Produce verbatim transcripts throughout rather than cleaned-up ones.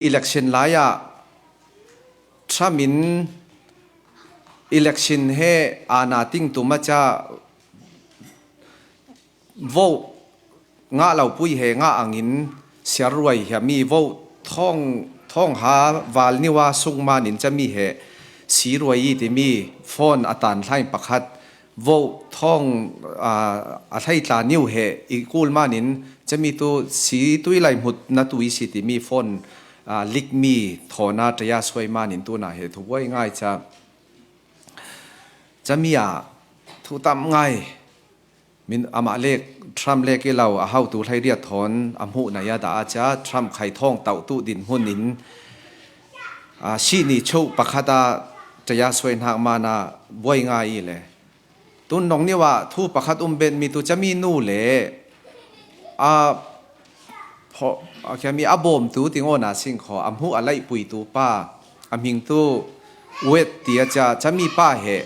election lai-ah Trump in election he aana ting tum a cia vote ngah lo pui he ngah angin siar ruai hiam i vote thawng, thawng ha val niwa sung manin cami he si ruai i timi phone a tan hlain pakhat vote thawng, aa, a hlaitla niu he i kul manin cami tu si tui lai hmut na tui si timi phone, aa, lik mi thawna taya suai manin tuna he thubuai ngai ca. Cami a thu tam ngai. Min amah lek Trump lek i lo a hautu hlei riat thawn a hmuh na ya dah a cia Trump khai thawng tauh tu din hmun in, aa, sihni chuk pakhat a taya suai hnak mana buai ngai i le. Tun nong niwa thu pakhat um ben mi tu cami nu le a pho-, a khiami a bawmtu tingaw na sing kho a hmuh a laihpuitu pa a hming tu Wet tia cia cami pa he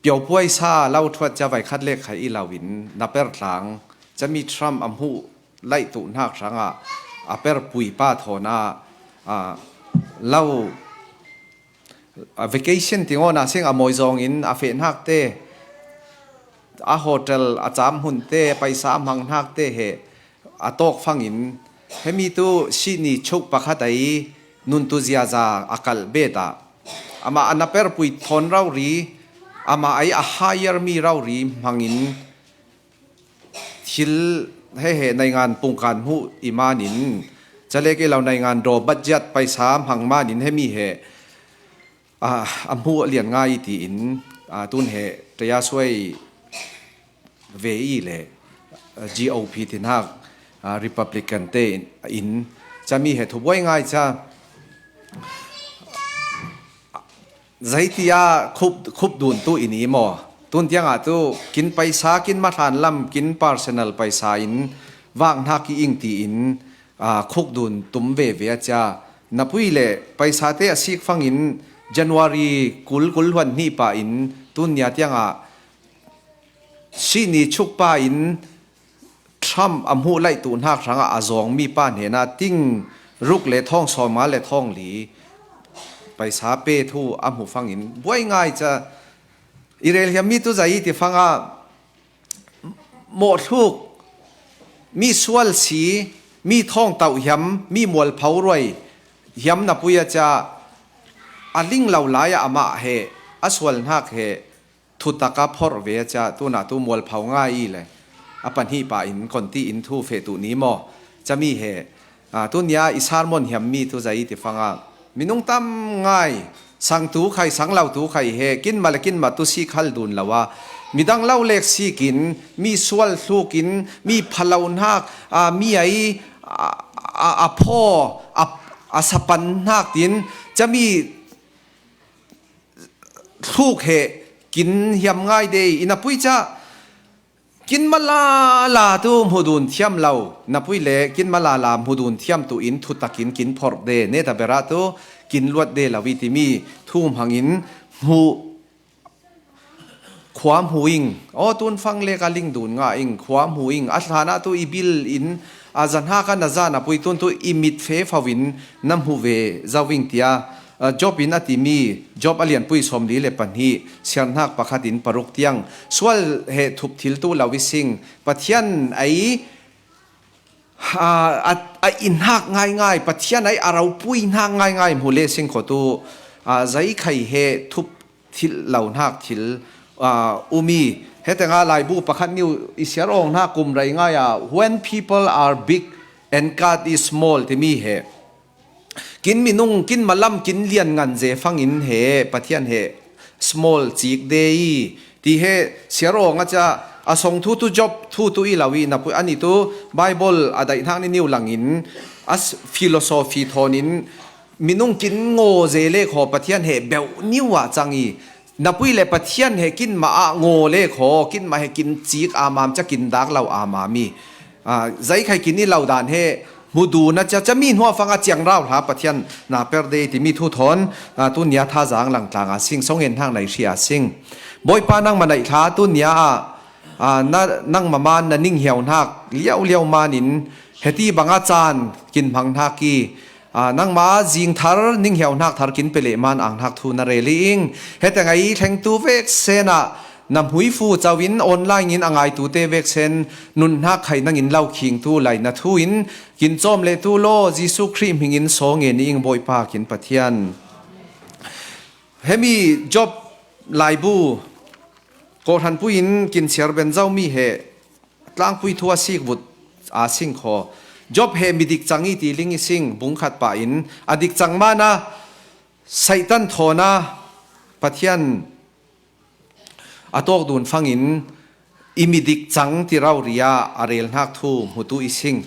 piopuai sa lo thuat cia vai khat lek khai i lo in na per tlang cami Trump a hmuh laih tu hnak hrangah a per pui pa thawna, aa, lo, aa, vacation tingaw na sing a mawi zawngin a feh hnak te, a hotel a cam hmun te, paisa a hmang hnak te he a tawk fangin hemi tu sihni chuk pakhat ai nuntu ziaza a kalh bet ah amah a na perpui thawn rori, amah ai a hire mi rori hmangin thil he he naingan pungkan hmuh i manin calek i lo naingan draw budget paisa hmang manin hemi he, a, a hmuh a lian ngai tiin, a, tun he taya suai ve i le, a, G O P tinhak, a, Republican te in, in cami he thubuai ngai ca. Zeitia khup, khup dun tu in i maw? Tun tiangah tu kin paisa, kin mahlan lam, kin personal paisa in vak hnak i ing tiin, aa, khuk dun tum veve a cia. Na pui le paisa te a sik fangin January kul kul hluan hnih pa in tun nia tiangah sihni chuk pa in Trump a hmuh laih tu hnak hrangah a zawng mi pa hnena ting ruk le thawng sawma le thawng li paisa pe thu a hmu fangin buai ngai ca. I rel hiam mi tu zai ti fangah mawhthluk, mi sual si, mi thawng tauh hiam, mi mualpho ruai hiam na pui a cia a ling lo lai-ah amah he a sual hnak he thutak a phorh ve a cia tuna tu mualpho ngai i le a pahnih pa in konti in thu feh tu ni maw? Cami he, aa, tunia i sermon hiam mi tu zai ti fanga minung tam ngai, sang tu khai, sang lo tu khai he, kinmah le kinmah tu sik hal dun lo a, midang lo lek sikin, mi sual hlukin, mi phalo hnak, aa, mi ai, aa, a, a phaw, a, a sapan hnak tin, cami thluk he kin hiam ngai de i na pui ca kin malala tu hmudun thiam lo na pui le kin malala hmudun thiam tu in thutakin kin phorh de ne ta bera tu kin luat de lo i timi thu hmangin hmuh khua hmu ing. Aw, tun fang le ka ling dun nga ing, khua hmu ing. A hlanah tu i bil in, a zahnak a na zan a pui tun tu i mit fe fau in na hmu ve zo ing tia, a, Job in a timi, Job a lianpui sawmli le pahnih, siarhnak pakhat in paruk tiang. Sual he thup thil tu lo i sing. Pathian ai a, a, a inhak ngaingai, Pathian ai a ropui hnak ngaingai hmu le sing kho tu, a, zei khai he thup thil lo hnak thil, a, um i. Hete nga laibu pakhat niu i siar awng hnak kum rei ngai a, "When people are big and God is small," timi he. Kin minung, kin malam, kin lian ngan ze fangin he, Pathian he small cik de i, ti he siar awng a cia, a song thu tu Job thu tu i lo i, na pui ani tu Bible a daih hnak ni niu langin, a s-, philosophy thawnin, minung kin ngaw ze le khaw Pathian he beuh niu ah cang i, na pui le Pathian he kin mah ah ngaw le khaw, kin mah he kin cik a mam cia kin dak lo a mam i, a, zei khai kin i lo dan he, hmudun a cia, cia mi hnuah fang a ciang rau hla Pathian na per de timi thu thawn, a, tun nia thazang langtlang a sing song en hnak nai hria a sing. Bawipa nangmah naih hla tun nia ah, a, na, nangmah man na ning hiau hnak liau liau manin heti banga caan kin hmang hnak i, Aa, nangma zingthar, ninghiau hnak thar kin pe leh man ang hnak thu na rel i ing. Hete ngai thlengtu veksen ah na hmuifu cauin online in a ngaitute veksen nunhnak khai nangin laukhingtu lai na thu in kin cawm leh tu law, Jesuh Khrih hmingin saw ngen i ing Bawipa kin Pathian. Hemi Job laibu kawhhranpui in kin siar ben zomi he tlangpui thu a sikvut a sing khaw. Job he midik cang i ti ling i sing, bung khat pah in a dik cang mana Satan thawn a Pathian a tawk dun fangin i midik cang ti rauria a rel hnak thu hmutu i sing.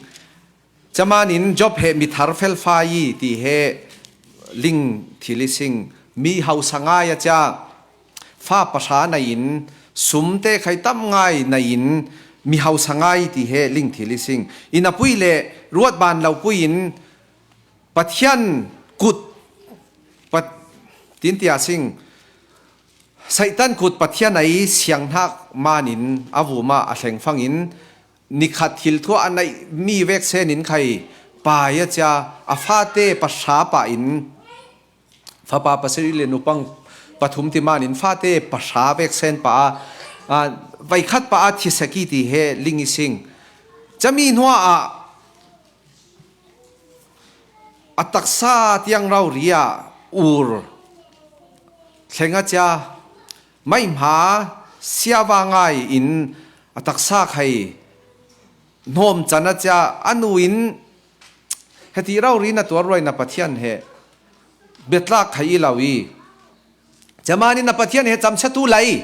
Camanin Job he mi thar felfai i ti he ling thil i sing. Mi hausa ngai a cia fa pahra nai in, sumte khai tam ngai nai in, mi hausa ngai ti he ling thil i sing. I na pui le ruat ban lo pui in Pathian kut pat, tin tia sing. Satan kut Pathian ai siang hnak manin a vuma a thleng fangin nikhat thil thuah a naih mi veksen in khai pai a cia a fate pahra pah in fapa pasarih le nupang pathum ti manin fate pahra veksen pah a, a, vaikhat pah a thisek i ti he ling i sing. Cami hnuah ah a taksa tiang rauria ur thleng a cia maihma siava ngai in a taksa khai hnawm can a cia a nu in heti rauri na tuar ruai na Pathian he betlak khai i lo i camanin na Pathian he camsiatu lai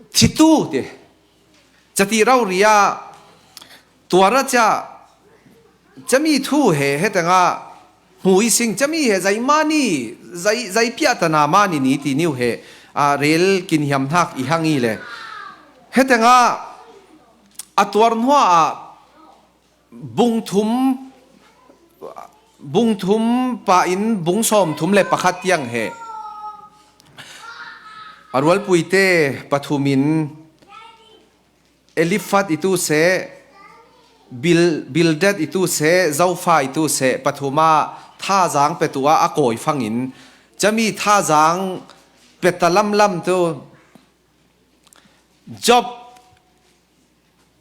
thitu ti cati rauria tuar a cia cami thu he hetengah hmu i sing. Cami he zei mani zei, zei piahtana mani ni ti niu he a rel kin hiam hnak i hang i le hetengah a tuar hnuah ah bung thum, bung thum pah in bung sawm thum le pakhat tiang he a rualpuite pathum in Elifat i tu seh, Bil-, Bildad i tu seh, Zofa i tu seh, pathum ah thazang petu ah a kawi fangin cami thazang peta lamlam tu Job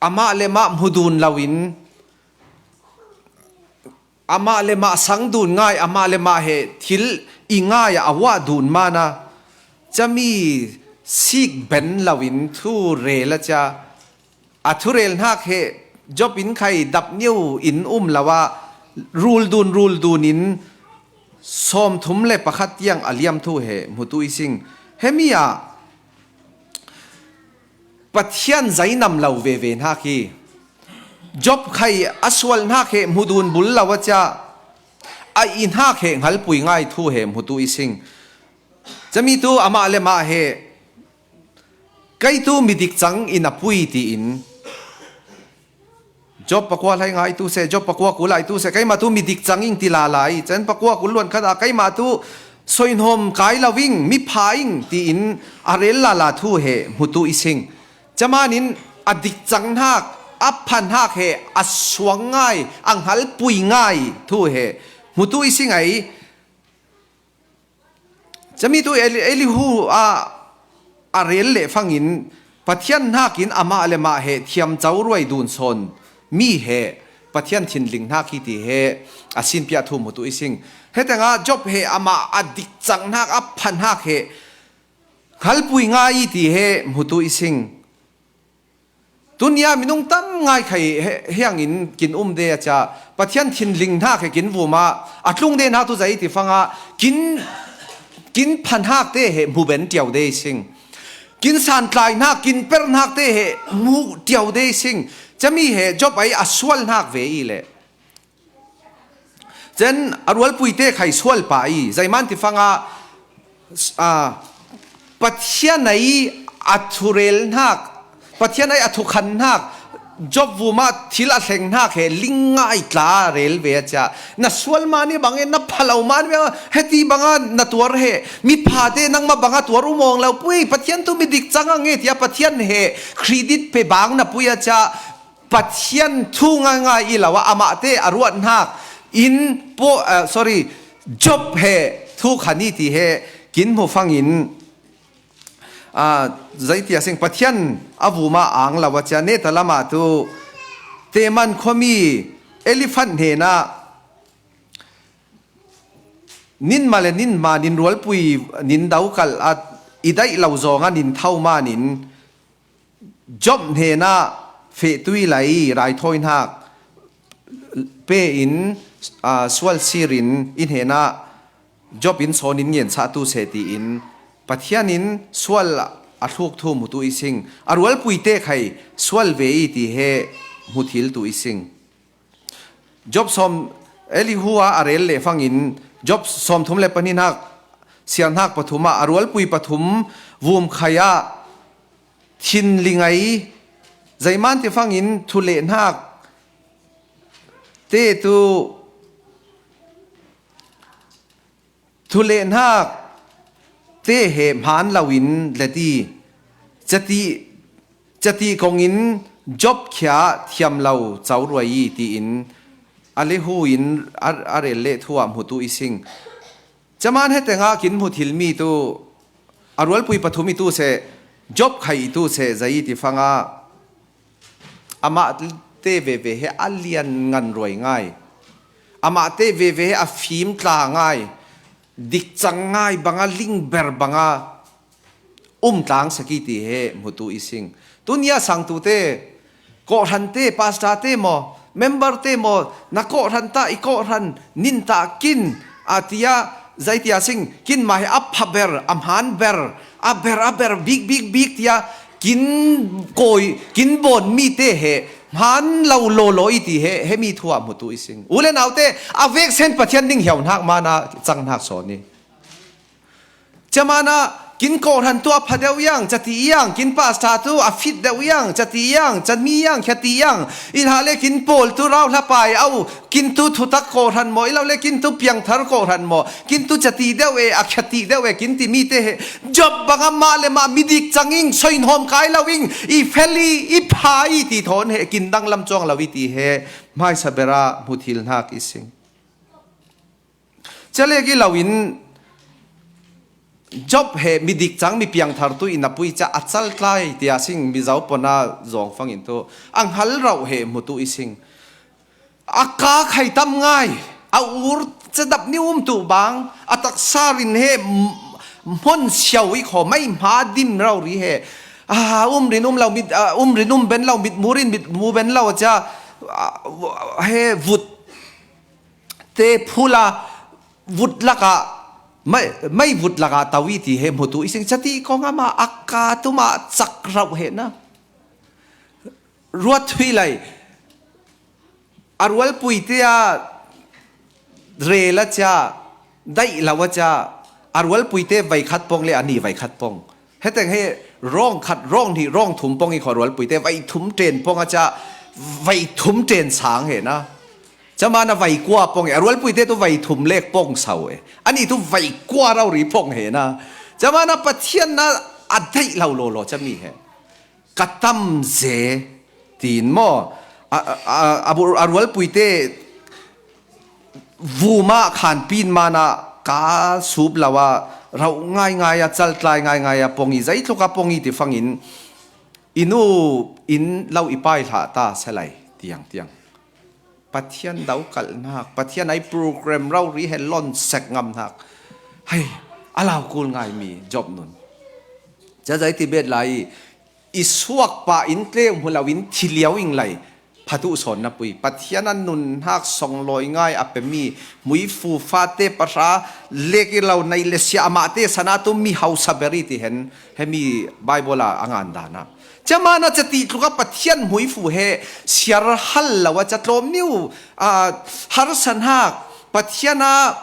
amah le mah hmu dun loin amah le mah sang dun ngai, amah le mah he thil i ngai a a uah dun mana cami sik ben loin thu rel a cia a thurel hnak he Job in khai dap nio in um lo ah rul dun, rul dun in sawm thum le pakhat tiang a liam thu he hmutu i sing. Hemi ah Pathian zainam lo veve hnak hi Job khai a sual hnak he hmu dun bul lo a cia a i hnak he hngalpui ngai thu he hmutu i sing. Cami tu amah le mah he kei tu midik cang in a pui tiin Job pakua hlei ngai tu seh, Job pakua kul ai tu seh, keimah tu midik cang ing ti lala i, can pakua kul luan khat ah keimah tu soihnawm kai lo ing, mipha ing tiin a rel lala thu he hmutu i sing. Camanin a dik cang hnak, a phan hnak he a suang ngai, a hngalpui ngai thu he hmutu i sing ai. Cami tu Eli-, Elihu a, a rel le fangin Pathian hnakin amah le mah he thiamco ruai dun sawn mi he Pathian thinling hnak hi ti he a sinpiah thu hmutu i sing. Hetengah Job he amah a dik cang hnak, a phan hnak he hngalpui ngai i ti he hmutu i sing. Tunia minung tam ngai khai he-, hiangin kin um de a cia Pathian thinling hnak he kin vuma a tlung de hnak tu zei ti fangah kin, kin phan hnak te he hmu ben tiau de sing. Kin santlai hnak, kin per hnak te he hmu tiau de sing. Cami he Job ai a sual hnak ve i le. Cen a rualpuite khai sual pah i, zeiman ti fangah, a, Pathian ai a thurel hnak, Pathian ai a thukhan hnak, Job vumah thil a thleng hnak he ling ngai tla rel ve a cia. Na sual mah ni bangin na phalo mah ni bangin heti bangah na tuar he, miphate nangmah bangah tuar umawng lo pui, Pathian tu midik cang a nge tia Pathian he credit pe bang na pui a cia. Pathian thu ngaingai i lo ah amahte a ruat hnak, In po, ah, sorry, Job he thu khan i ti he kin hmu fangin, ah, zaitia sing Pathian a vuma ang lo a cia neta lama tu Teman khuami Eliphaz hnena nin ma le nin ma nin rualpui nin daukal a i daih lo zawnga nin tho manin Job hnena fehtui lai raithawi hnak pe in, ah, sual sirin i hnena Job in sawn in ngen sah tu seh tiin Pathian in sual a thluk thu hmu tu i sing. A rualpui te khai sual ve i ti he hmu thil tu i sing. Job sawm, Elihu a a rel leh fangin Job sawmthum le pahnih hnak, siar hnak pathum ah a rualpui pathum vum khai ah thinlingai, zeiman ti fangin thuleh hnak te tu, thuleh hnak te he hmaan loin le ti, cati, cati kongin Job khia thiam lo co ruai i tiin Elihu in a, a rel leh thu ah hmu tu i sing. Caman he tengah kin hmu thil mi tu, a rualpui pathum i tu seh, Job khai i tu seh, zai i ti fanga amah te veve he a lian ngan ruai ngai. Amah te veve he a fim tla ngai. Dik cang ngai banga, ling ber banga um tlang saki ti he hmu tu i sing. Tunia sangtute, kawhran te, pastor te maw, member te maw, na kawhran ta, i kawhran nin ta kin, a tia, zaitia sing, kin mah he a pha ber, a hmaan ber, a ber, a ber, bik, bik, bik tia, kin kawi, kin bawn mi te he, hmaan lo lawlaw i ti he, he mi thu ah hmu tu i sing. U le naute, a veksen Pathian ding hiau hnak mana, cang hnak sawn i. Camana, kin kawhran tu a pha deuh iang, cati iang, kin pastor tu a fit deuh iang, cati iang, cami iang, khiati iang, i hlah le kin pawl tu rau hlapai au, kin tu thutak kawhran maw, i lo le kin tu piangthar kawhran maw, kin tu cati deuh e, a khiati deuh e, kin ti mi te he, Job banga mah le mah midik cang ing, soinhawm kai lo ing, i fel i, i pha i ti thawn he, kin danglam cuang lo i ti he, hmaisa bera hmu thil hnak i sing. Calek i lo in Job he midik cang mi piangthar tu in a pui ca a caltlai tia sing mi zo pona zawng fangin tu a hngal rauh he hmu tu i sing. A ka khai tam ngai, a ur cadap ni um tu bang, a taksa rin he hmon siau i khaw mai hma dim rau ri he. A um rin um lo mit, a um rin um ben lo mit mu rin mit mu ben lo cia, a, he vut te phula vut laka, mai, mai vut laka tau i ti he hmu tu i sing cati kong ama a ka tuma cak rauh he na. Ruat thui lai, a rualpui te a rel a cia, daih lo a cia, a rualpui te vai khat pong le a ni vai khat pong. Heteng he rawng khat, rawng hnih, rawng thum pong i khaw rualpui te vai thum ṭen pong a cia, vai thum ṭen sang he na. Camana vai kua pong e, a rualpui te tu vai thum lek pong sau e. Ani tu vai kua rau ri pong he na. Camana Pathian na a daih lo lawlaw cami he. Ka tam ze tiin maw? A, a, a, a, a rualpui te vuma khanpin mana ka sup lo a rauh ngaingai a, caltlai ngaingai a pong i, zeitluk a pong i ti fangin i nu in lo i pai hlah ta selai tiang tiang. Pathian daukalhnak, Pathian ai program rau ri he lon sek ngamnak. Hei, a lau kul ngai mi Job nun. Cazai Tibet lai i suak pa in tleu hmu lo in thi liau ing lai. Phatu sawn na pui. Pathian a nun hnak songlawi ngai a pe mi, mui fu fate pahra lek i lo nei le sia amah te sana tu mi hausa beri ti hen. Hemi Bible a a ngan dan ah. Cia mana cati tluka Pathian hmuifu he siar hal lo a cia tlawm niu, a, harsa hnak, Pathian a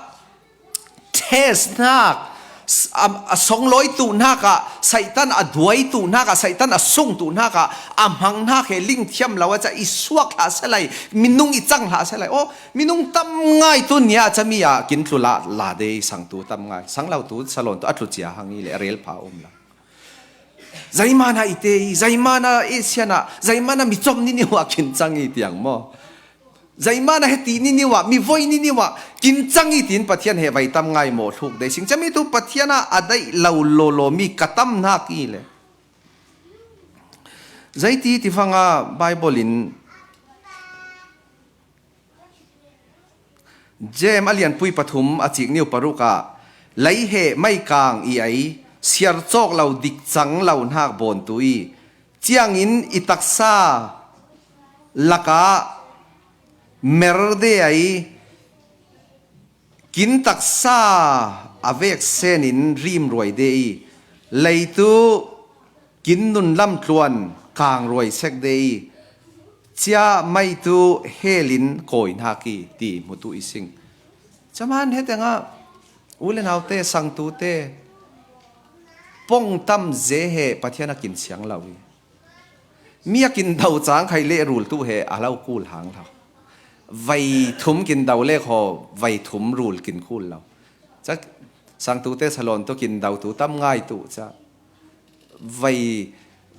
test hnak, s-, a, a songlawi tu hnak ah, Satan a duai tu hnak ah, Satan a sung tu hnak ah, a hmang hnak he lingthiam lo a cia i suak hlah selai, minung i cang hlah selai. Aw, minung tam ngai tu nia cia mi a kin tlu la, la de sang tu tam ngai, sang lo tu salon tu a tlu cia hang i le rel pha um lo. Zaimana i te i, zaimana i siana, zaimana mi com ni niu a kin cang i tiang maw? Zeimana heti ni niwa, mi voi ni niwa, kin chang i tin Pathian he vai tam ngai maw hluk dei sing. Chami tu Pathian a a dai lo lo lo mi ka tam hnak i le. Zeiti ti fanga Bible in Jem a lianpui pathum a cik niu paruk ah lei he mai kang i ei, siar cawk lo dik cang lo hnak bawn tu i, ciangin i taksa lakah mer de ei, kin taksa a vek senin rim ruai de i, leitu kin nun lam tluan kang ruai sek de i, cia mai tu helin kawi hnak i ti hmutu i sing. Caman hetengah u le naute, sangtute, pong tam ze he Pathian a kin siang lo i, mi a kin do cang khai le rul tu he a lo kul hang lo. Vai thum kin do le kho, vai thum rul kin kul lo. Cak sangtute salon tu kin do tu tam ngai tu ca. Vai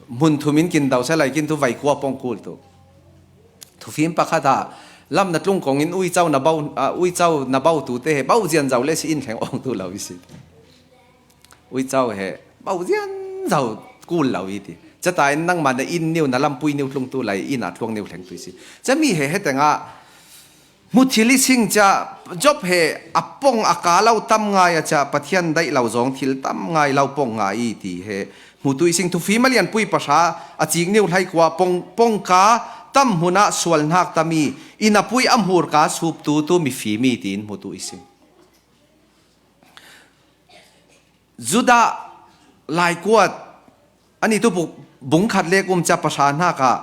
hmun thumin kin do se lai kin tu vai kua pong kul tu. Thufim pakhat ah lam na tlung kongin uicau na bau, ah, uicau na bau tu te he bau zian zau le si in thleng awng tu lo i si. Uicau he bau zian zau kul lo i ti. Cata in nangmah na in niu na lampui niu tlung tu lai in a tluang niu thleng tu i si. Cami he hetengah hmu thil i sing cia, Job he a pong a ka lo tam ngai a cia, Pathian daih lo zong thil tam ngai lo pong ngai i ti he hmutu i sing. Thufim a lianpui pahra a cik niu hlei kua pong, pong ka tam hmun ah sual hnak tam i, i napui a hmur ka sup tu tu mifim i tiin hmutu i sing. Judah laikuat ani tu bu-, bung khat lek um cia pahra hnak ah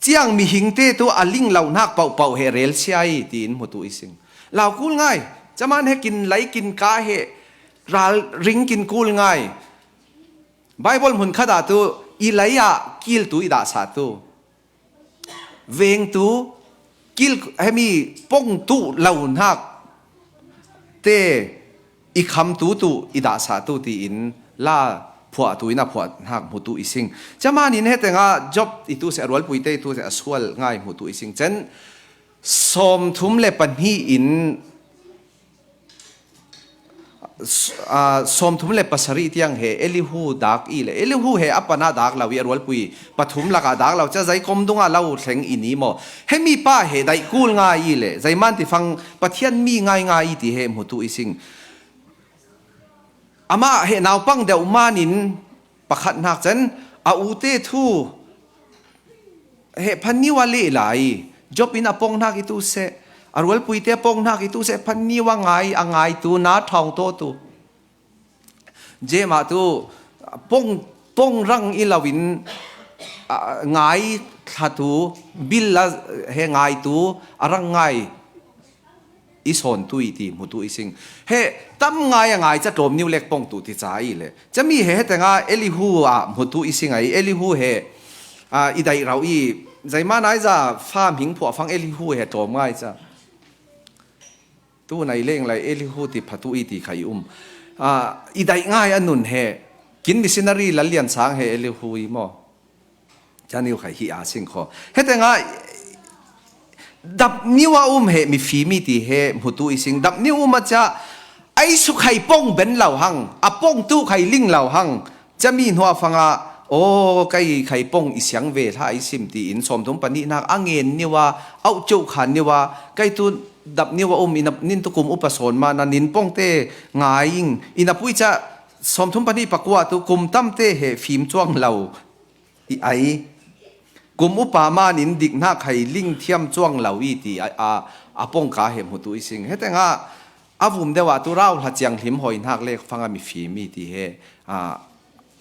ciang mihingte tu a ling lo hnak paohpaoh he relsia i tiin hmutu i sing. Lau kul ngai, caman he kin lei kin ka he ral ring kin kul ngai. Bible hmun khat ah tu i lei ah kil tu i dahsa tu. Veng tu, kil hemi pong tu lo hnak te i kham tu tu i dahsa tu tiin la phuah tu in a phuah hnak hmutu i sing. Caman in hetengah Job i tu se a rualpui te i tu se a sual ngai hmutu i sing. Cen sawm thum le pahnih in S-, aa, sawmthum le pasarih tiang he Elihu dak i le, Elihu he a pana dak lo i a rualpui pathum lakah dak lo, ca zei kom dungah lo thleng i ni maw? Hemi pa he daih kul ngai i le, zeiman ti fang Pathian mi ngai ngai i ti he hmutu i sing. Amah he naupang deuh manin pakhat hnak cen a ute thu he phan niu a leh lai. Job in a pong hnak i tu seh, a rualpuite a pong hnak i tu seh, phan niu a ngai, a ngai tu na thawng taw tu. Jeimah tu pong, pong rang i lo in, a, ngai thla tu, bil la he ngai tu, a rang ngai i sawn tu i ti hmutu i sing. He tam ngai a ngai ca tlawm niu lek pong tu ti ca i le. Cami he hetengah Elihu ah hmutu i sing ai. Elihu he, a, i daih rau i, zeima nai za fa hming phuah fang Elihu he tlawm ngai ca. Tu nai leng lai Elihu ti phatu i ti kha i um. A, i daih ngai a nun he. Kin missionary Lal Lian Sang he Elihu i maw? Ca niu khai hi a sing kho. Hetengah dap niu a um he mifim i ti he hmutu i sing. Dap niu um a cia ai sukhai pong ben lo hang, a pong tu khai ling lo hang. Cami hnuah fangah, aw, kai khai pong i siang ve hla i sim tiin sawmthum pahnih hnak a ngen niu a, auh ceuh khan niu a, kai tu dap niu a um, i na, nin tu kum upa sawn ma na nin pongte ngai ing, i na pui ca sawmthum pahnih pakua tu kum tamte he fim cuang lo i ai. Kum upa manin dik hnak khai ling thiam cuang lo i ti a, a, a pongka he hmutu i sing. Hetengah a vum deuh ah tu rau hla ciang hlim hoi hnak le fang a mifim i ti he, a,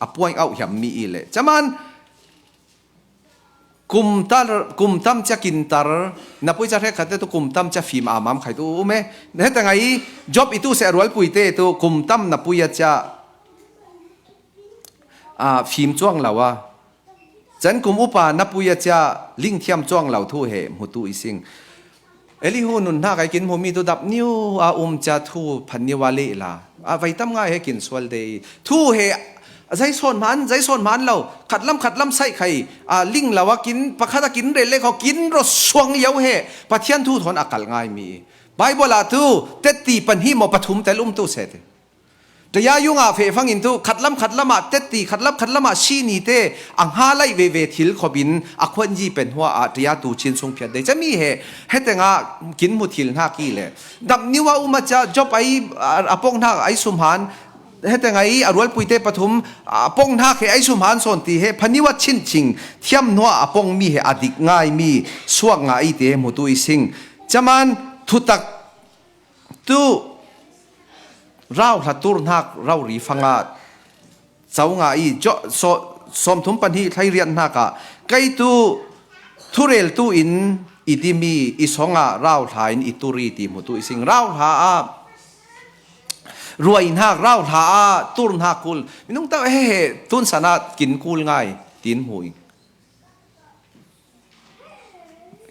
a puaing auh hiam mi i le. Caman kum tar, kum tam cia kin tar, na pui cia hrekkhat te tu kum tam cia fim a mam khai tu um e. Hetengah i Job i tu seh a rualpui te tu kum tam na pui a cia, a, fim cuang lo a. Cen kum upa na pui a cia lingthiam cuang lo thu he hmutu i sing. Elihu nun hna kai kin hmumi tu dap niu a um cia thu phan niu a leh la. A vai tam ngai he kin sual de i. Thu he Zai sawn hman, zai sawn hman lo, khatlam khatlam saih khai, a, ling lo a kin, pakhat a kin rel le kho, kin ro suang liau he, Pathian thu thawn a kal ngai mi. Bible ah tu, tetti pahnih maw pathum tel um tu se te. Taya yung ah feh fangin tu, khatlam khatlam ah tetti, khatlam khatlam ah sini te, a nga laih veve thil khop in, a khuan ji pen hua ah, taya tu chin sung phiat dei. Chami he, heteng ah kin mu thil hnak i le. Dap niu a um a cha, Job ai, a, a pong hnak ai sum han, heteng ai, a rualpui te pathum, a pong hnak he ai sum han sawn ti he, phaniu a chin ching, thiam hnuah a pong mi he, a dik ngai mi, suak ngai i ti he, mutu i sing. Chaman, thutak tu rauhla tur hnak rau ri fanga cau nga i jo, so, sawmthum pahnih thlai riat hnak ah kei tu thurel tu in i dimi i song ah rauhla in i tur i ti mutu i sing. Rauhla ah ruai hnak, rauhla ah tur hnak kul. Minung tau he he tun sanat kin kul ngai tin hui.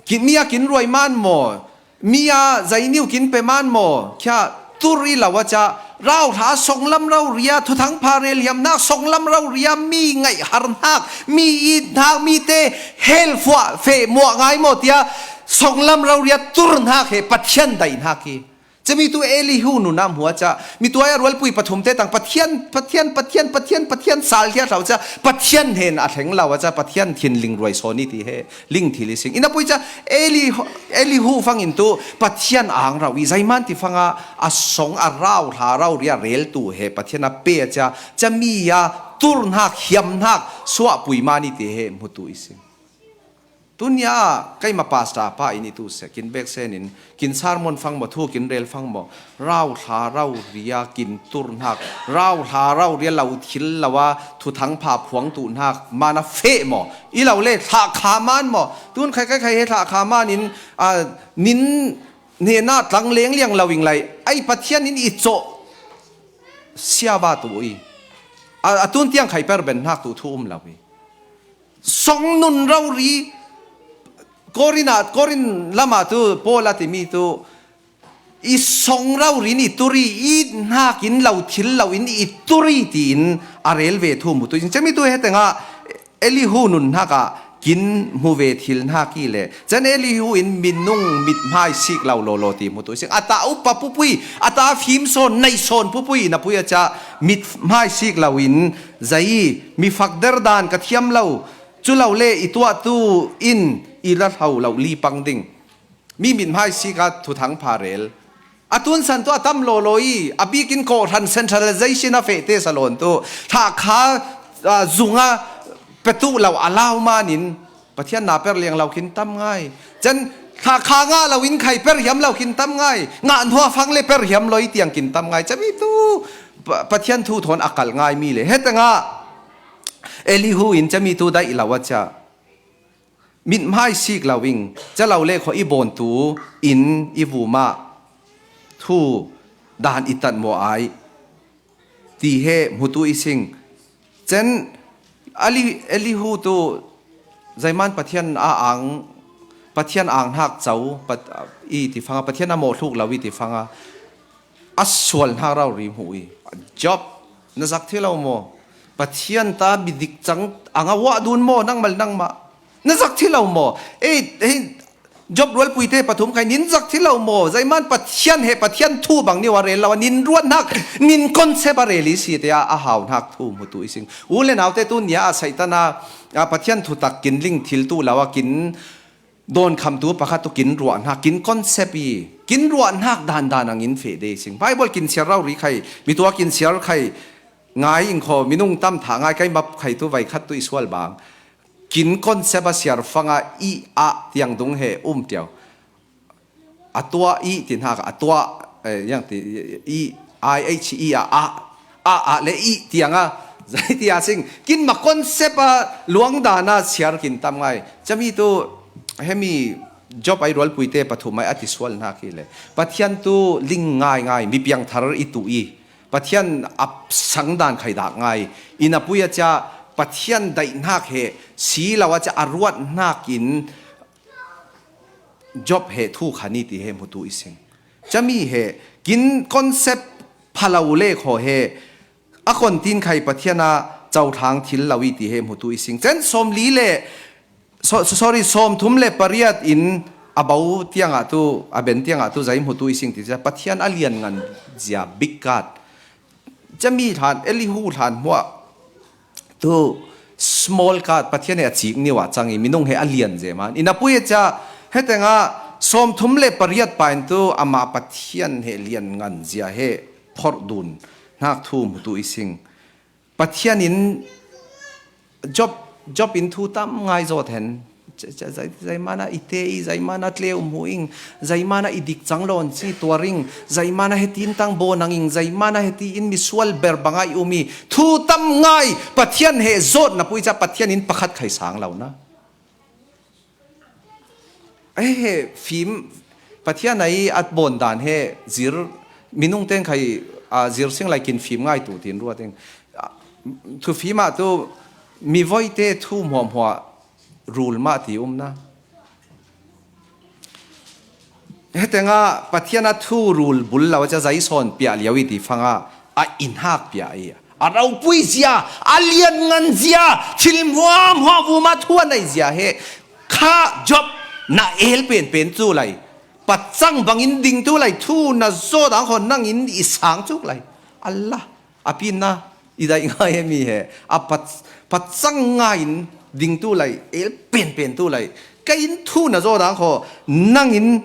Kin mi a kin ruai man maw? Mi a zainiu kin pe man maw? Khia tur i lo a cha, rauhla songlam rau ria, thuthang pha rel hiam hnak, songlam rau ria, mi ngaih har hnak, mi it hnak, mi te hel fuah feh muah ngai maw tia, songlam rau ria tur hnak he Pathian daih hnak hi. Chami tu Elihu nunam hua cha, mi tuai a rualpui pathum te tang Pathian, Pathian, Pathian, Pathian, Pathian, sal hliat hlau cha, Pathian hen a thleng lo a cha, Pathian thinling ruai sawn i ti he, ling thil i sing. Ina pui cha, Eli, Elihu fangin tu, Pathian ang rau i zaiman ti fanga, a song a rauhla rau ria rel tu he, Pathian a pe a cha, chami a, tur hnak, hiam hnak, suah pui man i ti he, mutu i sing. Tunia keima pastor pa in i tu se, kin bek sen in, kin sermon fang maw, thu kin rel fang maw, rauhla rau ria kin tur hnak, rauhla rau ria lo thil lo a, thuthang pha phuang tu hnak, man a feh maw, i lo le, thlah kha man maw, tun khai khai khai he thlah kha man in, a, nin hnena tlang leng liang lo ing lai, ai Pathian in i cawh siava tu i, a, a tun tiang khai per ben hnak tu thu um lo i. Song nun rau ri, Korin ah, Korin lama tu, Paul a timi tu, i song rau ri in i tur i, i hnak in lo thil lo in i tur i tiin a rel ve thu mutu i sing. Chami tu heteng ah Elihu nun hnak ah kin mu ve thil hnak i le. Chan Elihu in minung mithmai sik lo lawlaw ti mutu i sing. A ta upa pupui, a ta fim sawn, nei sawn pupui, na pui a cha mithmai sik lo in, zai, mi fakder dan ka thiam lo, cu lo le i tuah tu in i la hlo lo li pang ding. Mi mithmai sik a thuthang pha rel. A tun san tu a tam lawlaw i, a bikin kawhhran centralization a feh te salawn tu. Thlah kha, a, zung a petu lo a lau man in, Pathian na per liang lo kin tam ngai. Chan thlah kha ngah lo in khai per hiam lo kin tam ngai. Ngah hnua fang le per hiam lo i tiang kin tam ngai. Chami tu Pa-, Pathian thu thawn a kal ngai mi le. Heteng ah Elihu in chami tu daih lo a cha. Mithmai sik lo ing, ca lo le kho i bawn tu in i vum ah thu dan i tat maw ai ti he mutu i sing. Cen Ali-, Elihu tu zaiman Pathian a ang, Pathian ang hnak co, Pat-, i ti fanga, Pathian a mawh hluk lo i ti fanga, a sual hnak rau ri hmuh i, Job, na zak thi lo maw? Pathian ta mi dik cang ang a uah dun maw, nangmal nangmah? Na zak thi lo maw? Ei, hei, Job rualpui te pathum khai nin zak thi lo maw? Zaiman Pathian he Pathian thu bang nih a rel lo, a nin ruat hnak, nin concept a rel i si te a, a hau hnak thu mutu i sing. U le naute tu nia a Satan a, a Pathian thutak kin ling thil tu lo a kin dawn kham tu pakhat tu kin ruah hnak, kin concept i, kin ruah hnak dan dan ang in feh de sing. Bible kin siar rau ri khai, mi tua kin siar khai, ngai ing kho, minung tam thah ngai kai map khai tu vai khat tu i sual bang. Kin concept a siar fanga i a tiang dung he um tiau. A tua i ti hnak a tua, eh, yang ti i, I H E a, a, a, a le i tiang a, zai ti a sing. Kin ma concept a luang dan a siar kin tam ngai. Chami tu hemi Job ai rualpui te pathum ai a ti sual hnak hi le. Pathian tu ling ngai ngai, mi piang thar i tu i. Pathian a sang dan khai dak ngai. Ina pui a cha Pathian daih hnak he si lo a cha a ruat hnak in Job he thu khan i ti he mutu i sing. Chami he kin concept phalo le kho he a kon tin khai Pathian a cothlang thil lo i ti he hmutu i sing. Cen sawmli le, so-, sorry, sawmthum le pariat in a bo tiangah tu, a ben tiangah tu zai hmutu i sing ti cia Pathian a lian ngan zia big God. Cami hlan, Elihu hlan hmuah tu small God, Pathian he a cik niu ah cang i minung he a lian zia man. Ina pui a cia, hetengah sawmthum le pariat pain tu amah Pathian he lian ngan zia he phorh dun hnak thu hmutu i sing. Pathian in Job, Job in thu tam ngai zawt hen. Ca-, ca-, zai-, zaimana i te i, zaimana tle um hu ing, zaimana i dik cang lawn si tuar ing, zaimana heti in tang baw nang ing, zaimana heti in misual ber banga i um i, thu tam ngai Pathian he zawt na pui ca Pathian in pakhat khai sang lo na. Ei he fim, Pathian a i at bawn dan he zir, minung teng khai, a, zir sing lai kin fim ngai tu tin ruat ing. A, thu fim ah tu mi voi te thu hmuahhmuah rul mah ti um na. Hetengah Pathian a thu rul bul lo a ca zai sawn piah lio i ti fangah a inhak piah i a ropui zia, a lian ngan zia, thil hmuahhmuah vuma thu a nei zia he kha Job na el penpen cu lai, pacang bangin ding tu lai, thu na zawt ang khaw nangin i sang cuk lai. Allah, a pinna i daih ngai he mi he a pac-, pacang ngai in ding tu lai, el penpen tu lai, ka in thu na zawt ang khaw nangin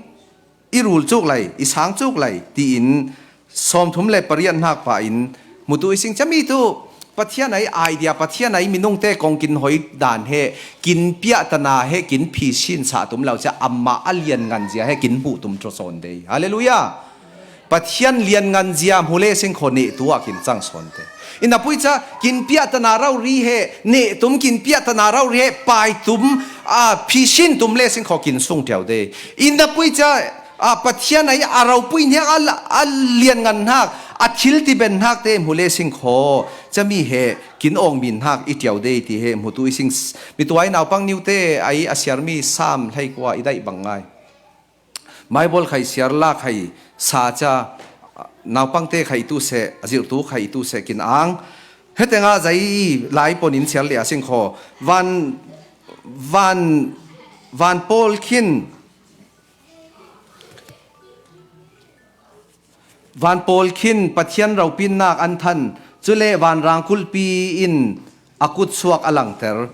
i rul cuk lai, i sang cuk lai, tiin sawmthum le pariat hnak pa in hmutu i sing cami tu Pathian a i idea, Pathian a i minung te kong kin hoi dan he, kin piahtana he, kin phisin sa tum lo cia amah a lian ngan zia he kin hmuh tum ṭaw sawn dei. Halleluiah! Pathian lian ngan zia hmu le sing khaw neh tu ah kin cang sawn te. Ina pui ca kin piahtana rori he, neh tum kin piahtana rori he, pai tum, a, phisin tum le sing khaw kin sung ṭiau dei. Ina pui ca, a, Pathian a i a ropui hniak a la-, a lian ngan hnak, a thil ti ben hnak te hmu le sing khaw cami he kin awng min hnak i ṭiau dei ti he hmutu i sing s-, mi tuai naupang niu te a i a siarmi Sam hleikua i daih bang ngai. Maibawl khai siar la khai sa ca naupang te khai tu seh, a zirhtu khai tu seh kin ang. Hetengah zai lai pon in siar le a sing khaw. Van, van, van pawl khin, van pawl khin Pathian ropinnak an than, cule vanrang kulpi in a kutsuak a langter.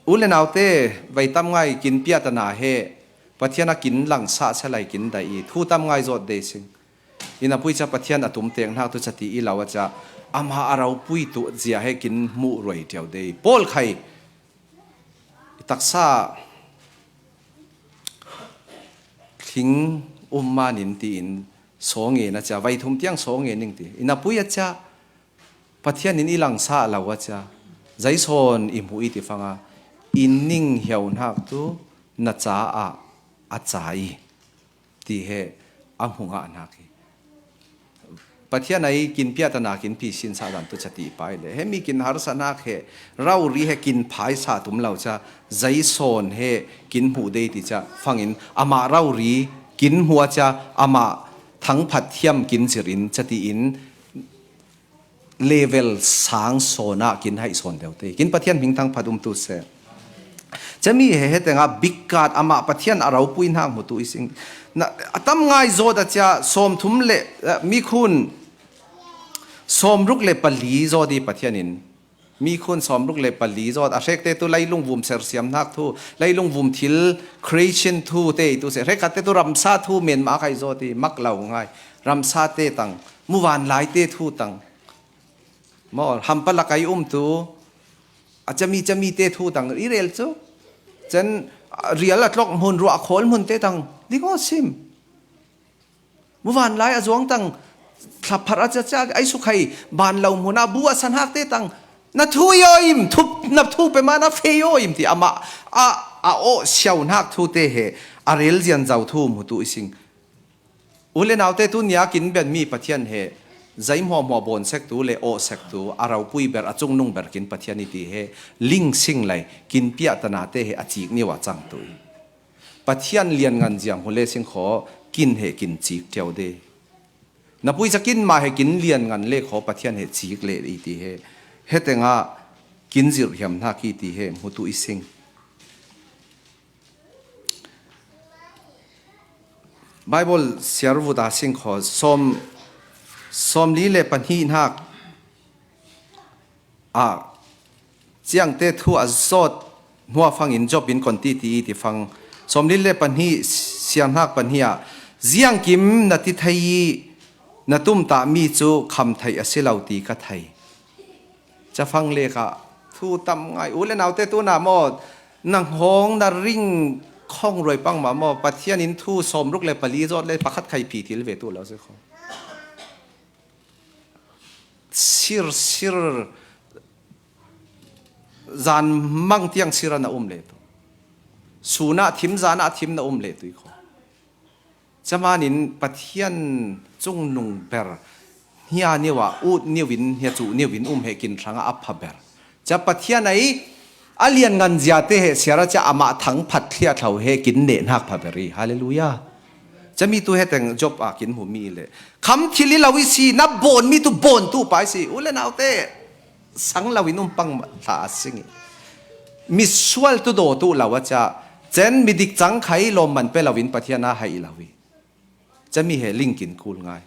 U le naute, vei tam ngai kin piahtana he Pathian a kin langsah salai kin daih i thu tam ngai zawt dei sing. Ina pui ca Pathian a tum tek hnak tu ca ti i lo a ca ama a ropui tu zia he kin hmuh ruai ṭiau dei. Paul khai i taksa thling um manin tiin sawngen a ca, vei thum tiang sawngen ning ti. Ina pui a ca Pathian in i langsa lo a ca, zai sawn i hmuh i ti fanga, i ning hiau hnak tu na caah a ca i ti he a hmu ngah hnak hi. Pathian a i kin piahtana kin phisin sa dan tu ca ti pai le. He mi kin harsa hnak he, rori he kin phai sa tum lo ca, zai sawn he kin hmuh dei ti ca fangin, amah rori kin hmuh a ca, amah thangphat thiam kin zir in ca ti in, level sang sawn ah kin haih sawn deuh te. Kin Pathian hming thangphat um tu seh. Cami he hetengah big God amah Pathian a ropui hnak hmutu i sing. Na, a tam ngai zawt a cia sawm thum le, eh, mikhun sawm ruk le pali zawt i Pathian in mikhun sawm ruk le pali zawt a hrekte tu leilung vum sersiam hnak thu, leilung vum thil creation thu te i tu seh. Hrekkhat te tu ramsa thu men mah khai zawt i mak lo ngai. Ramsa te tang, muvanlai te thu tang. Maw, hampalak ai um tu, a cami cami te thu tang i rel cu. Cen, a, rial a tlok hmun, ruah khawl hmun te tang, ding aw sim. Muvanlai a zuang tang, thlaphar a caca, ai sukhai, ban lo hmun ah bu a san hak te tang, na thu i aw im, thup, na thu pe ma na fe i aw im ti amah, a, a aw siau hnak thu te he, a rel zian zau thu hmutu i sing. U le naute tu nia kin bianmi Pathian he, zai hmuahhmuah bawn sek tu le aw sek tu, a ropui ber, a cungnung ber kin Pathian i ti he, ling sing lai, kin piahtana te he, a cik niu a cang tu i. Pathian lian ngan ziang hu le sing khaw, kin he kin cik ṭiau de. Na pui cakin mah he kin lian ngan le khaw Pathian he cik le i ti he. He tenga kin zirh hiam hnak i ti he hmutu i sing. Bible siar vut a sing khaw sawm, sawmli le pahnih hnak ah ciangte thu a zawt hnuah fangin Job in kon ti ti i ti fang. Sawmli le pahnih siar hnak pahnih ah ziangkim na ti thei i na tumtahmi cu kham theih a si lo ti ka thei. Cafang lek ah thu tam ngai. U le naute tu na maw, nang hawng na ring khong ruai pang mah maw, Pathian in thu sawmruk le pali zawt le pakhat khai phi thil ve tu lo si kho. Sir, sir, zan mang tiang sir a na um le tu. Sun ah thim, zan ah thim na um le tu i kho. Camanin Pathian cungnung ber hnia niu ah ut niu in, hnia cuh niu in um he kin hrangah a pha ber. Ca Pathian ai a lian ngan zia te he siara ca amah thang phat thliah thlo he kin neh hnak pha ber i. Halleluiah. Cami tu he teng Job a kin hmu mi le kham thil i lo i si, na bawn mi tu bawn tu pa i si. U le naute, sang lo in um pang hla a sing i. Misual tu daw tu lo a ca, cen midik cang khai lawm man pe lo in Pathian a hai lo i. Cami he lingkin kul ngai.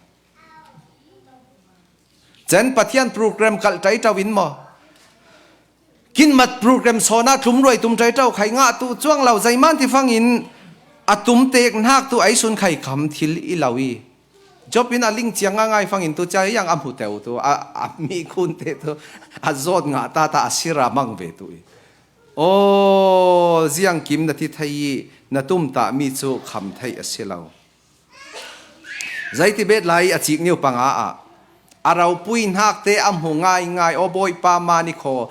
Cen Pathian program kalh ṭai ṭau in maw? Kinmat program sawn ah tlumruai tum ṭai ṭau khai ngah tu cuang lo, zeiman ti fangin a tum tek hnak tu ai sun khai kham thil i lo i. Job in a ling ciang ngai fangin tu ca yang a hmu teu tu, a, a mi kun te tu, a zawt ngah ta ta a sira mang ve tu i. Aw, ziangkim na ti thei i, na tumtah mi cu kham theih a si lo. Zeiti bet lai a cik niu panga ah a ropui hnak te a hmu ngai ngai, aw Bawipa mah ni khaw,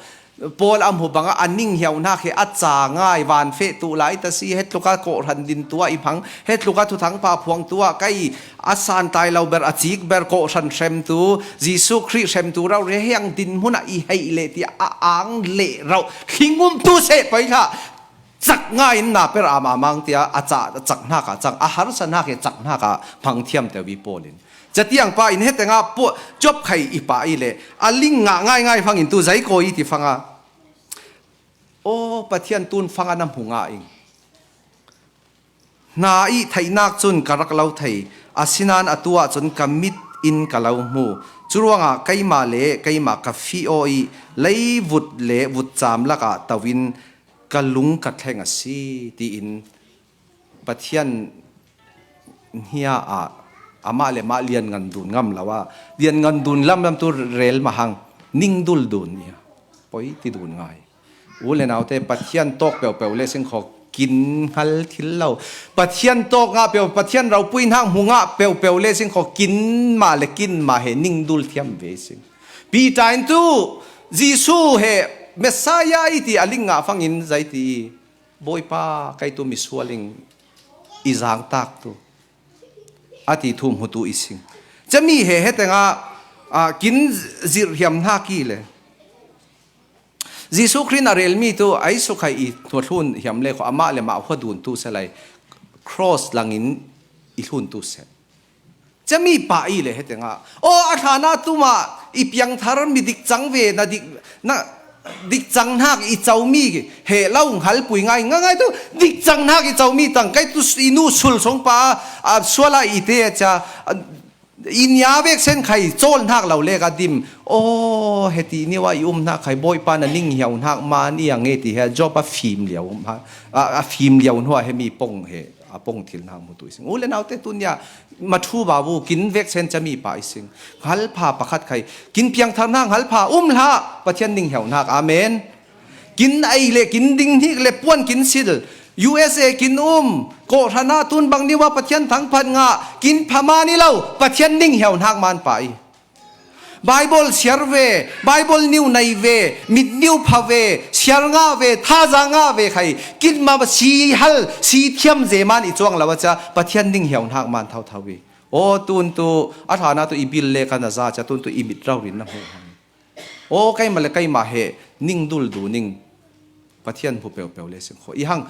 Paul a hmu bangah a ning hiau hnak he a ca ngai, van feh tu lai ta si, he tluk a kawhhran din tu ah i hmang, he tluk a thuthang pa phuang tu ah kai a santlai lo ber, a cik ber, kawhhran hrem tu, Jesuh Khrih hrem tu rau re hiang din hmun ah i heih le ti a ang le rau hling um tu seh poi hlah. Cak ngai in na per a mamang tia a ca, a cak hnak ah cang, a harsa hnak he cak hnak ah hmang thiam teu i Paul in. Catiang pa in he tengah Job khai i pa i le a ling ngah ngai ngai fangin tu zei kawi i ti fanga. Aw, Pathian tun fanga na hmu ngah ing. Hna i theihnak cun ka rak lo thei, asinain atu ahcun ka mit in ka lo hmu. Curuangah keimah le keimah ka fih aw i leivut le vutcam lakah to in ka lung ka thleng a si, tiin Pathian hnia ah amah le mah lianngan dun ngam lo ah, lianngan dun lam lam tu rel mahang, ning dul dun i poi ti dun ngai. U le naute, Pathian tawk peuhpeuh le sing khaw kin hngal thil lo. Pathian tawk ngah peuh, Pathian ropui hnak hmu ngah peuhpeuh le sing khaw kin mah le kin mah he ning dul thiam ve sing. Peter in tu Jesuh he Messiah i ti a ling ngah fangin zei ti i, Bawipa, kei tu misual in i zangtak tu, a ti thu hmutu i sing. Cami he he tengah, ah, kin zirh hiam hna ki le. Jesuh Khrih a relmi tu ai sukhai i hnuathlun hiam le kho amah le mah hua dun tu se lai. Cross langin i hlun tu se. Cami pa i le he tengah, aw, a hlan ah tu mah i piangthar mi dik cang ve, na dik, na dik cang hnak i comi he lo hngalpui ngai, ngai, ngai tu dik cang hnak i comi tang, kei tu i nu sul song pa, a, sual ah i te a ca, a, i nia vek sen khai cawl hnak lo le ka dim. Aw, he ti niu ah i um hnak khai Bawipa na ning hiau hnak man i ang e ti he Job a fim liau, a, a fim liau hnuah he mi pong he. A pong thil hnak hmutu i sing. U le naute, tunia mathu babu kin vek sen cami pa i sing. Hngalpha pakhat khai. Kin piangthar hnak hngalpha um hlah. Pathian ning hiau hnak. Amen. Kin ei le kin ding hnik le puan kin sil. U S A kin um. Kawhhran ah tun bang niu ah Pathian thangphat ngah. Kin phaman i lo. Pathian ning hiau hnak man pa i. Baibal siar ve, Baibal niu nei ve, mit niu pha ve, siar ngah ve, thaza ngah ve khai, kinmah si hal, si thiam zeman i cuang lo a cia, Pathian ning hiau hnak man thotho i. Aw, tun tu, a hlan ah tu i bil le kan a za cia, tun tu i mit raurin na hmuh hang. Aw, keimah le keimah he ning dul du ning, Pathian hmu peuhpeuh le sing kho. I hang,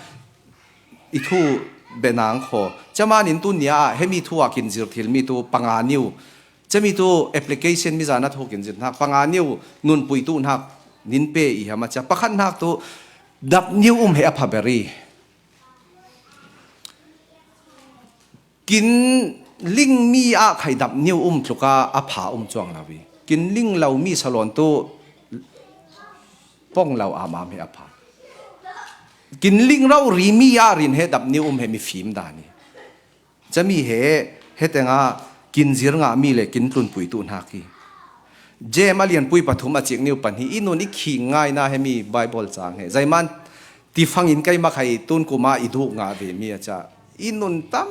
i thu benang kho. Cia manin tun nia ah, hemi thu ah kin zir thil mi tu panga niu. Cami tu application mi zana thu kin zin hnak, panga niu nunpui tu hnak nin pe i hama cia, pakhat hnak tu dap niu um he a pha beri. Kin ling mi ah khai dap niu um tluka a pha um cuang lo i, kin ling lo mi salon tu pong lo am am he a pha. Kin ling rau ri mi ah rin he dap niu um he mi fim dan i. Cami he, he tenga kin zir ngah mi le kin tlunpui tu hnak hi. Jem a lianpui pathum a cik niu pan hi, i nun i khing ngai na he mi Bible cang he. Zaiman tifangin kei makhai tun kuma i duk ngah ve mi a ca. I nun tam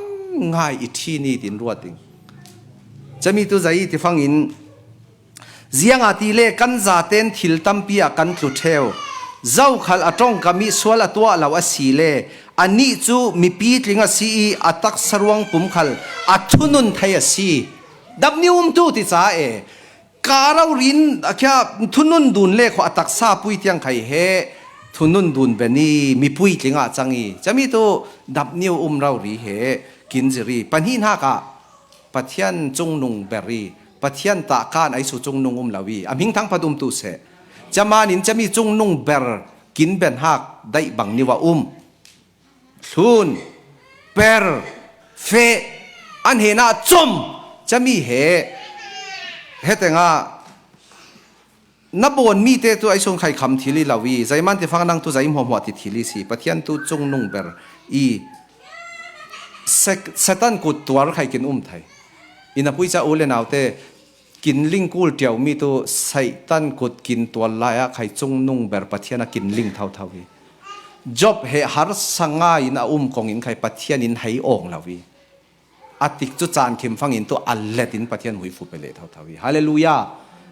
ngai i thi ni tin ruat ding. Cami tu zai tifangin, ziangahtile kan zaten thil tampi ah kan tlu theu. Zokhal a ṭongkam i sual a tuah lo a si le, anih cu mipi tling a si i a taksa ruang pum khal a thunun thei a si. Dap niu um tu ti ca e. Ka raurin a khia thunun dun le khua a taksa pui tiang khai he thunun dun ben i mipui tling ah cang i. Cami tu dap niu um rau ri he kin zir i. Pahnih hnak ah Pathian cungnung ber i, Pathian tahkan aisu cungnung um lo i, a hming thangphat um tu seh. Caman in cami cungnung ber kin ben hak daih bang niu a um. Thlun, per, feh, an he na com, cami he, he tenga, na bawn mi te tu aisun khai kham thil i lo i, zaiman tifang nang tu zai hmuahhmuah ti thil i si, Pathian tu cungnung ber i, Sek-, Satan kut tuar khai kin um thai. I na pui ca u le nau te, kin ling kul ṭiau mi tu Satan kut kin tuar lai ah khai cungnung ber Pathian a kin ling thotho i. Job he harsa ngai in a um kong in khai Pathian in hei awng lo i. A tik cu caan khim fangin tu a let in Pathian huifu pe leh thotho hi. Hallelujah!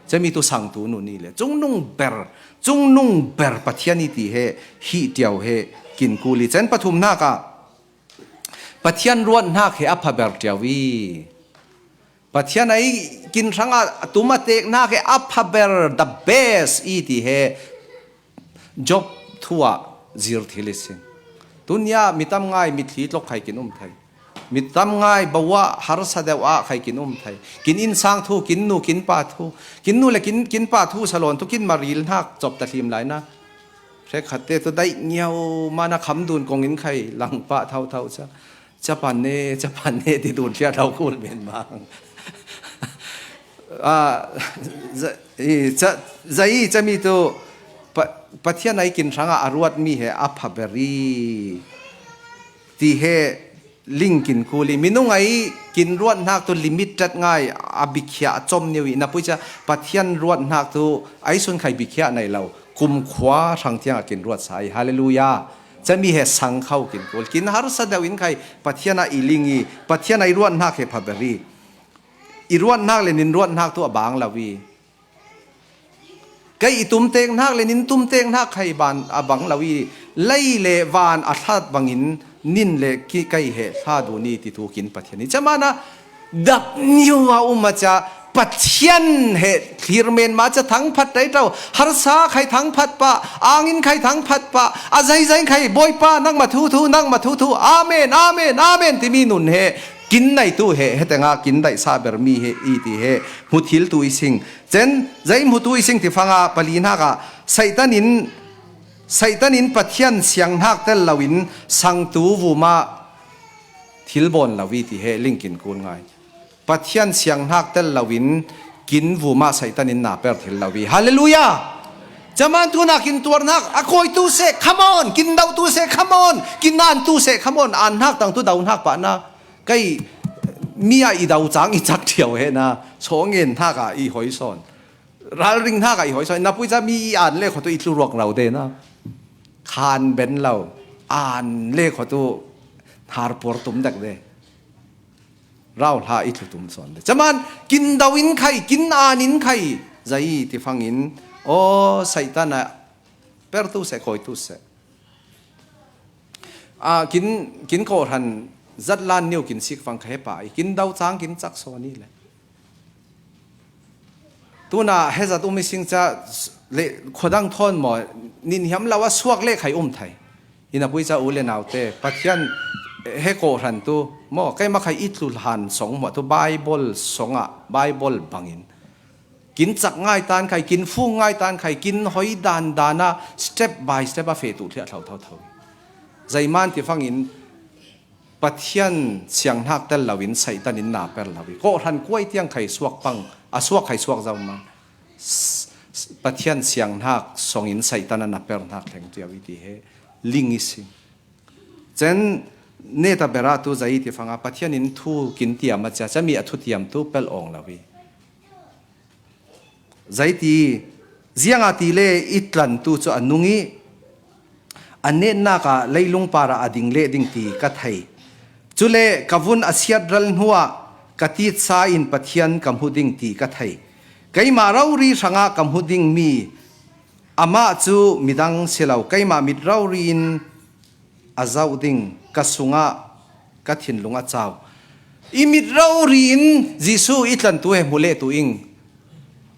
Cami tu sang tu nu ni le cungnung ber, cungnung ber Pathian i ti he hi ṭiau he kin kul i. Cen pathum hnak ah Pathian ruat hnak he a pha ber ṭiau i. Pathian ai kin hrang ah tum a tek hnak he a pha ber, the best i ti he Job thu ah zir thil i si. Tunia mi tam ngai mitthli tlok khai kin um thai. Mi tam ngai bo ah harsa deuh ah khai kin um thai. Kin innsang thu, kin nu, kin pa thu. Kin nu le kin, kin pa thu salon tu kin maril hnak cop ta hlim lai na. Hrekkhat te tu daih ngiau mana kham dun kong in khai lang pah thotho ca. Capan ne, capan ne ti dun hliah lo kul men mang. Ah, za-, i, ca-, zai cami tu Pa-, Pathian ai kin hrangah a ruat mi he a pha ber i ti he ling kin kul i. Minung ai kin ruat hnak tu limit tat ngai a bikhiah a com neu i. Na pui ca Pathian ruat hnak tu ai sun khai bikhiah nei lo. Kumkhua hrang tiang a kin ruat sa i. Hallelujah. Cami he sang kho kin kul. Kin harsa deuh in khai Pathian a i ling i. Pathian ai ruat hnak he pha ber i. I ruat hnak le nin ruat hnak tu a bang lo i. Kei i tum tek hnak le nin tum tek hnak khai ban a bang lo i. Lei le van a hlat bangin nin le ki kei he hla dun i ti tu kin Pathian i. Camana dap niu a um a ca Pathian he thlir men ma ca thangphat tei tau. Harsa khai thangphat pah, angin khai thangphat pah, a zeizai khai Bawipa nangma thu thu, nangma thu thu. Amen, amen, amen timi nun he kin nei tu he, he tenga kin daih sa ber mi he i ti he hmu thil tu i sing. Cen, zei hmu tu i sing ti fanga pali hnak ah Satan in, Satan in Pathian siang hnak tel loin sang tu vuma thil bawn lo i ti he ling kin kul ngai. Pathian siang hnak tel loin kin vuma Satan in na per thil lo i. Hallelujah! Caman tuna kin tuar hnak a kawi tu seh, come on, kin doh tu seh, come on, kin an tu seh, come on, an hnak tang tu do hnak pah na. Kei mi ah i do cang i cak ṭhiau he na, sawngen hnak ah i hoi sawn. Ralring hnak ah i hoi sawn. Na pui ca mi i an le kho tu i tlu ruak rau de na. Khan ben lo. An le kho tu har puar tum dek de. Rau hla i tlu tum sawn de. Caman kin do in khai, kin an in khai. Zai ti fangin. Aw, Satan a per tu seh, kawi tu seh. Ah, kin, kin kawhhran zat lan niu kin sik fang kha he pa i. Kin do cang kin cak sawn i le. Tuna he zat um i sing ca le khuadang thawn maw, nin hiam lo a suak le khai um thai. Ina pui ca u le nau te, Pathian he kawhhran tu maw, keima khai i tlu hlan song hmuah tu Bible song ah Bible bangin kin cak ngai tan khai, kin fung ngai tan khai, kin hoi dan dan a step by step a feh tuh thliah thlo tho tho. Zeiman ti fangin Pathian sianghnak tel loin Satan in na per lo i, kawhhran kuai tiang khai suak pang, a suak khai suak zo ma. S-, s-, Pathian sianghnak songin Satan a na per hnak thleng cio i ti he ling i sing. Cen neta berah tu zei ti fanga Pathian in thu kin tiam a cia, cami a thu tiam tu pel awng lo i. Zei ti, ziangahtile i tlantu cu a nung i, a netnak ah leilung parah a ding leh ding ti ka thei. Cule ka vun a siat ral hnuah ka titsa in Pathian ka hmuh ding ti ka thei. Keimah rori hrangah ka hmuh dingmi amah cu midang si lo, keimah mit rori in a zoh ding, ka sungah ka thinlung a cau. I mit rori in Jesuh i tlantu he hmu leh tu ing,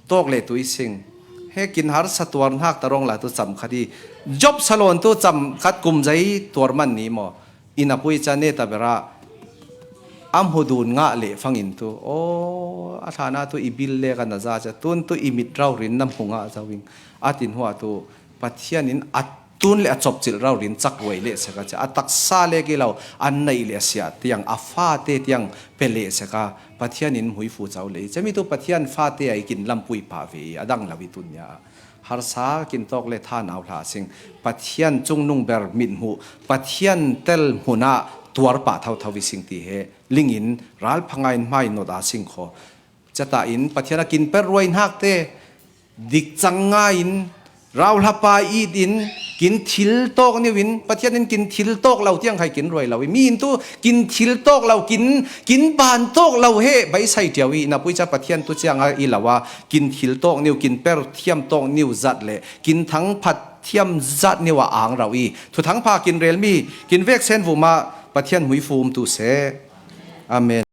tawk leh tu i sing. He kin harsa tuar hnak ta rawng la tu cam khat i, Job salon tu cam khat kum zei tuar man ni maw? I na pui ca neta berah a hmu dun ngah leh fangin tu, aw, a hlan ah tu i bil le ka na za cia, tun tu i mit rori in na hmu ngah zo ing, a tin hua tu Pathian in a tun le a copcilh rori in cak uai leh seka cia, a taksa le ki lo, a neih le a siah tiang, a fate tiang pe leh seka, Pathian in hmuifu co le i. Cami tu Pathian fate a i kin lampui pah ve i, a dang lo i tun nia. Harsa kin tawk le thanau hla sing. Pathian cungnung ber mit hmuh, Pathian tel hmun ah tuar pah tho tho i sing ti he lingin ral phangai in hmai not a sing kho. Cata in Pathian a kin per ruai hnak te, dik cang ngai in, rauhlapa it in, kin thil tawk niu in, Pathian in kin thil tawk lo tiang khai kin ruai lo i. Mi in tu kin thil tawk lo, kin, kin ban tawk lo he beisai ṭiau i, na pui ca Pathian tu ciang a i lo a, kin thil tawk niu, kin per thiam tawk niu zat le, kin thangphat thiam zat niu a ang rau i. Thuthang pha kin rel mi, kin vek sen vum ah Pathian hmuifu um tu seh. Amen.